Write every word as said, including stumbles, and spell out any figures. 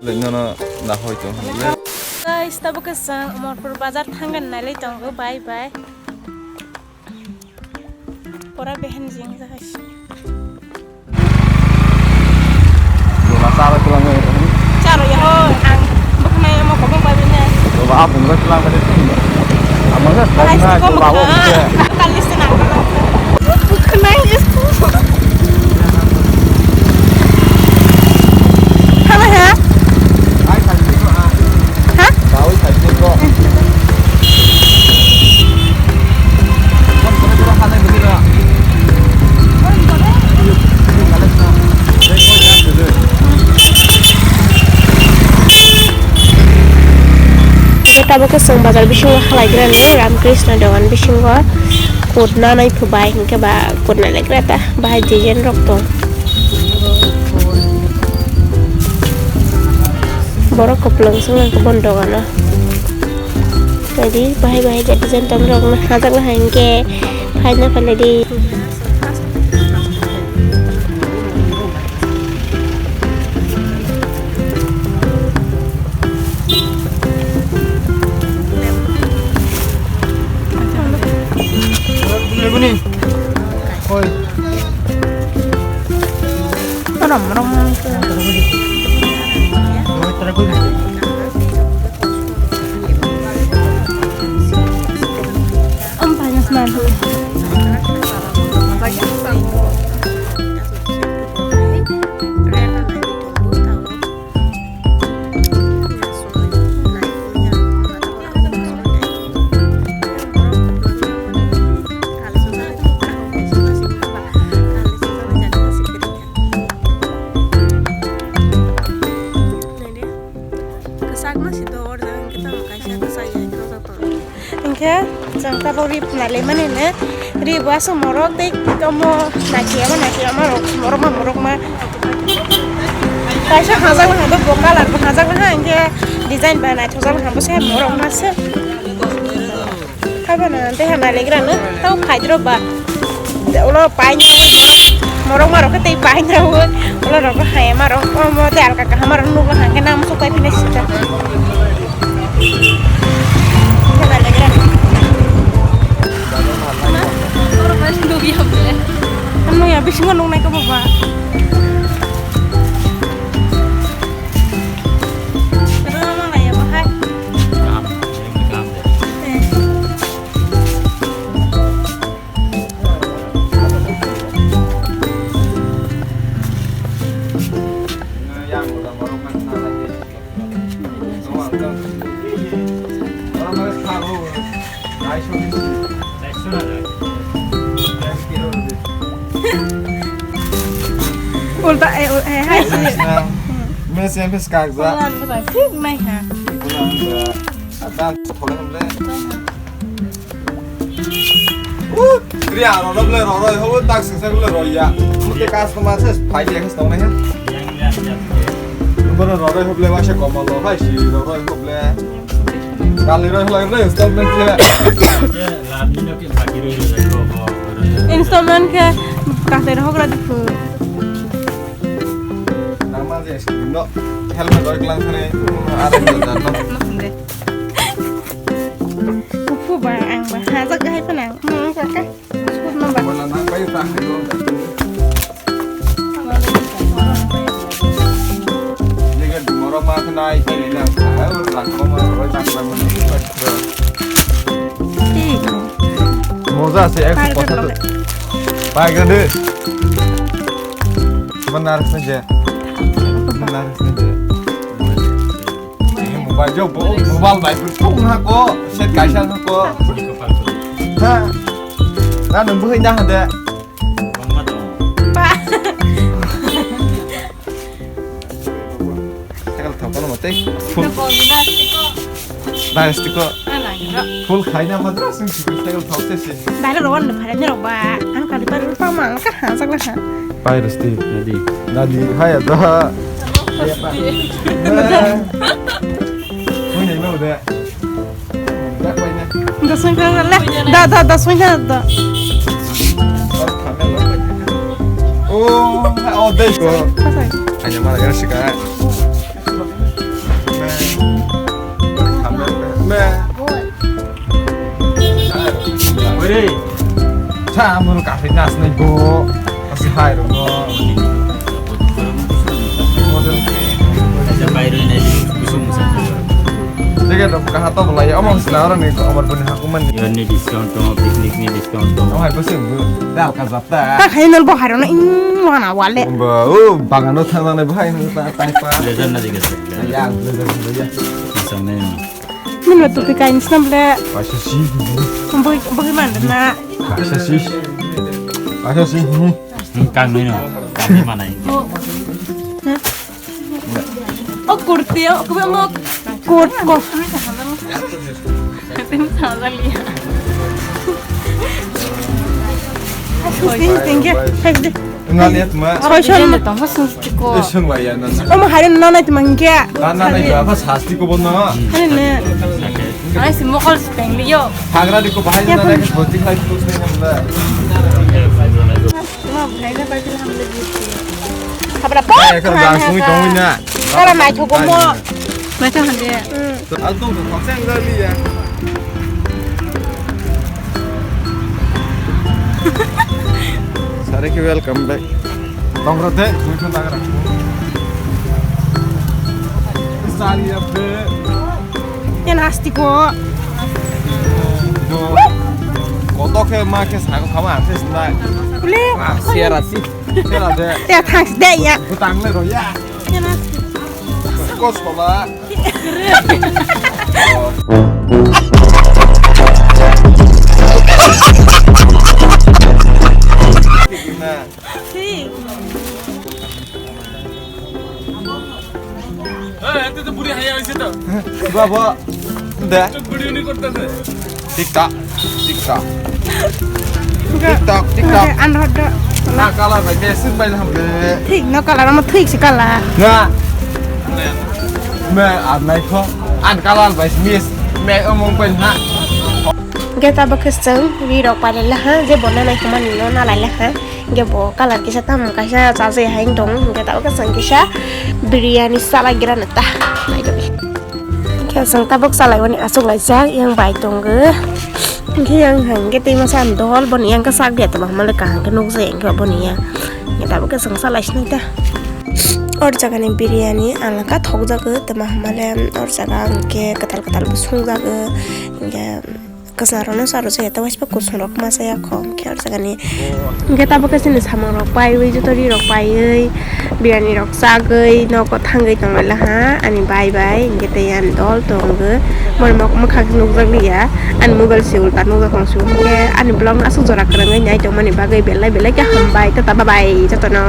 Lengno no na hoi tong. Guys, tabuk khe chwng Amarpur bazar thangna nailai tongo, bye bye. Pora behen jeng jaga si. Dona charo tulang. Charo ya ho, ang buknai amo kobong bai bine. Doba apung bai tulang bai. Amo sa. Guys, na ko doba ho. Kalis na. Buknai is. Halo ha. Ha? Tabuk khe chwng bazar bisingo halaigrano Ramkrishna dogan bisingo kut nanai phubai hinkhe ba kut nalaigra ta bahai design rok tong. Borok kwplwng swngwi khe boni dogano. Naidi, bahai bahai khe design tong rok no hajak no hai hwnkhe phaina phailai di. Oi. Rom, rom, rom. Om panas na. Kwchakma si do order hwnkhe tamo kaisa kwchak ya khoroksa tong. Hwnkhe chwng tabuk ri phnai laimani hwnwi ri bo aswk morok tei omo naikhe omo naikhe omo rok morokma morokma. Kaisa hajak no hwnwi bo colour bo hajak no hwnwi hwnkhe design bai naithokjak no hwnwi bo se morokma se. Haiphano tei hamya legrano tamo phaidrop ba. Ulo paina ui morok, morok marok khe tei paina ui. Ulo rok hai marok omo tei alka kaham marok nukla hangkhe nang muchuk pai phina sita. Hamya legrano. Ano ya bisingo nuknai khe bo ba. Rwma laiya bo hai. Ulta, eh, ul-, eh, hai si. Mes yang pes kagza. Ulan bukan sih, mai ha. Ulan bukan. Ada tolong le. Ria, roro ble, roro, ho, tak sing sing ble, roya. Mute customer se, phai dia, kes tong ne. Roro, roro, ho ble, wa se komo lo, hai si, roro, ho ble. Kali roro, ho ble, installment ke. Installment ke, kate roro, ho gra di pu. Nama je, no, helmet roro, klang sene, are, no, no. Upu ba ang ba hajak hai phana ang. Hmm, kaka. Sukut no ba. Wala nang bai ta hai lo. Nege dumoro ma khna ai khe na. Hai rak ko ma bai ta ba ma. Thik. Moja se ek. Pai kha de. Banaras na je. Banaras na je. Eh, mobile jo, bo-, mobile bai pun thung ha ko, set kaisa ha ko. Ha. Na nung buhai na ha de. Pa. Sakal thok kono mate. Full. Dynasty ko. Full khai na madra sing sing sakal thok se se. Dai ro wan phare ne ro ba. Ang kali par pa ma ang ka ha sak la ha. Pai rasti. Nadi. Nadi hai da. Hui nei mau de. Da sung ka le. Da, da, da sung ka da. Oh, oh, dei ko. Hanya mara gara sika. Hey. Sa amul kafe nas nai bo. Kasi hai ro no. Aja pai ro nai kusum sa. Jaga to kaha to bolai, omo sila ora ni, omo boni hakuman ni. Ni discount to, picnic ni discount to. Omo hai bosing bu. Dal ka jap. Ta khainal bo harano in wana wale. Ba, o, bagano thangna nai bahai no ta tai pa. Blazer na diga. Ya, blazer na ya. Sanai. Min ma tupi kain snam le. Paisa si. Bagi, bagi mana na? Paisa si. Paisa si. Hmm. Kang nai no. Kang nai mana ini? O kurti, o kubi mo kurt ko. Tini sana liya. Thank you. Thank you. Ngal yat ma. Choi choi. Tong ko sung chiko. Sung lai ya na. Omo hari na nai tuma hingke. Na na nai ba sasti ko bon na. Hari ne. Ai si mokol si peng liyo. Hagra di ko bahai na nai ko boti lai ko sne hamla. Habra po. Hai, ekor gang sungwi tongwi na. Tara naithogo mo. Naithok hande. Alto ko khaksa ang jali ya. Sare ke welcome back. Tongro de, twi phun dagra. Sali ya be. Yan asti ko. Do. Koto ke ma ke sa ko khama ante sna. Ule. Ah, siara si. Siara de. Ya thanks de ya. Butang le ro ya. Yan asti. Ko sola. Si. এই, এতে তো বুড়ি হাইয়া হইছে তো। বাবা, দে। তো বুড়ি উনি করতেছে। TikTok, TikTok. TikTok, TikTok. An hot do. Na color bai, me sin bai ham de. Thik no color, amo thik si color. Na. Me, ar nai kho. An color bai, miss. Me, omong bai ha. Geta bakhe seng, ri rok pai le ha, je bo na nai kho mani no na lai le ha. Hingke bo color kisa tamo kaisa chajai hai wng tong, hingke tabuk khe chwng kisa biryani salai gira nw ta. Hingke chwng tabuk salai mani aswk laijak, yang bai tongo. Hingke yang hingke twi masa dol boni yang khe sak dia tongma hwnba le kaham khe nukjai hingke boni yang. Hingke tabuk khe chwng salai sinai ta. Or jaga ni biryani alaka thokjago tongma hwnba le or jaga hingke kwtal kwtal bo songjago hingke. Kwcharo no charo se ta waispa kusung rok ma saya kho hwnkhe o jaga ni. Hwnkhe tabuk khe chini samung rok paiwi joto ri rok paiwi biryani rok chagwi nogo thangwi tonglaha ani bai bai hwnkhe tei ani dol tongo. Boni mok mwkhang nukjak liya ani mobile se ulta nukjak tong se hwnkhe ani vlog no aswk jora kwrwngwi nai tongmani bagwi belai belai khe hambai tata bye bye jotono.